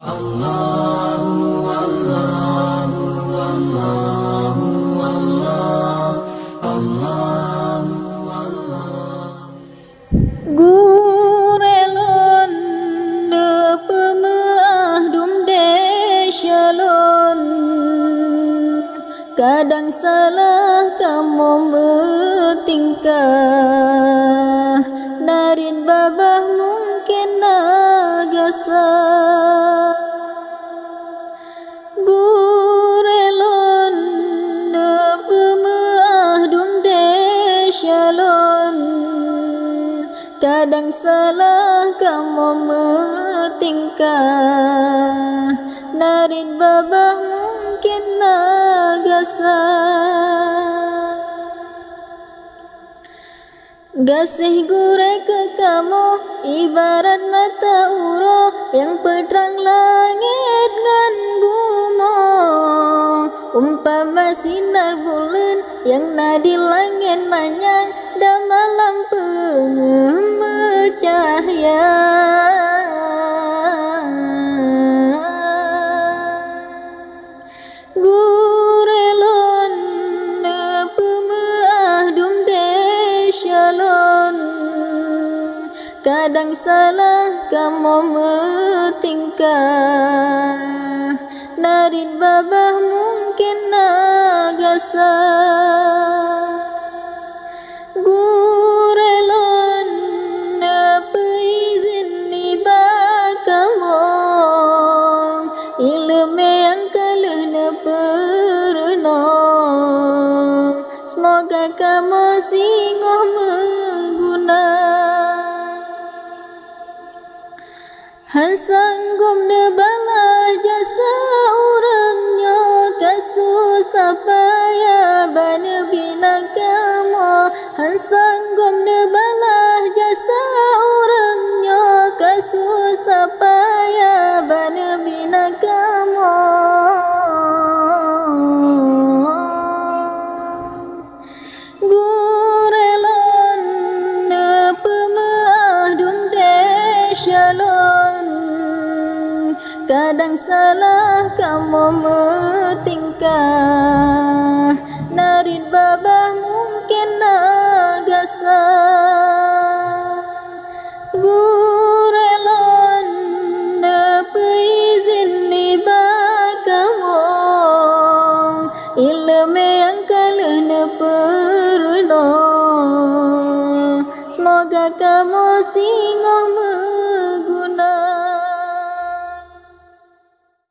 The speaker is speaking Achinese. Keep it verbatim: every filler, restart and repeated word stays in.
Allahu, Allahu, Allahu, Allah, Allahu, Allah. Gurée lôn neupeumeuáh dum desya lôn. Kadang salah kamoe meutingkah, narit babah mungken na gasa. Gurée lôn neupeumeuáh dum desya lôn. Kadang salah kamoe meutingkah, narit babah mungken na gasa. Gaséh gurée keu kamoe ibarat mata uroe nyang peutrang langét ngon bumoe. Umpama sinar buleuen nyang na di langét manyang, dan malam peungeuh meucahya. Gurée lôn neupeumeuáh dum desya lôn. Kadang salah kamoe meutingkah, narit babah mungken na gasa. Gurée lôn neupeuizin nibak kamoe, iéleumé nyang ka lheueh neupeurunoe. Seumoga kamoe singoh meuguna. Hán sanggob neubalah jasa ureuëng nyoe ka susah payah bak neubina kamoe. Hán sanggob neubalah jasa ureuëng nyoe ka susah payah bak neubina kamoe. Gurée lôn neupeumeuáh dum desya lôn. Kadang salah kamoe meutingkah, narit babah mungken na gasa.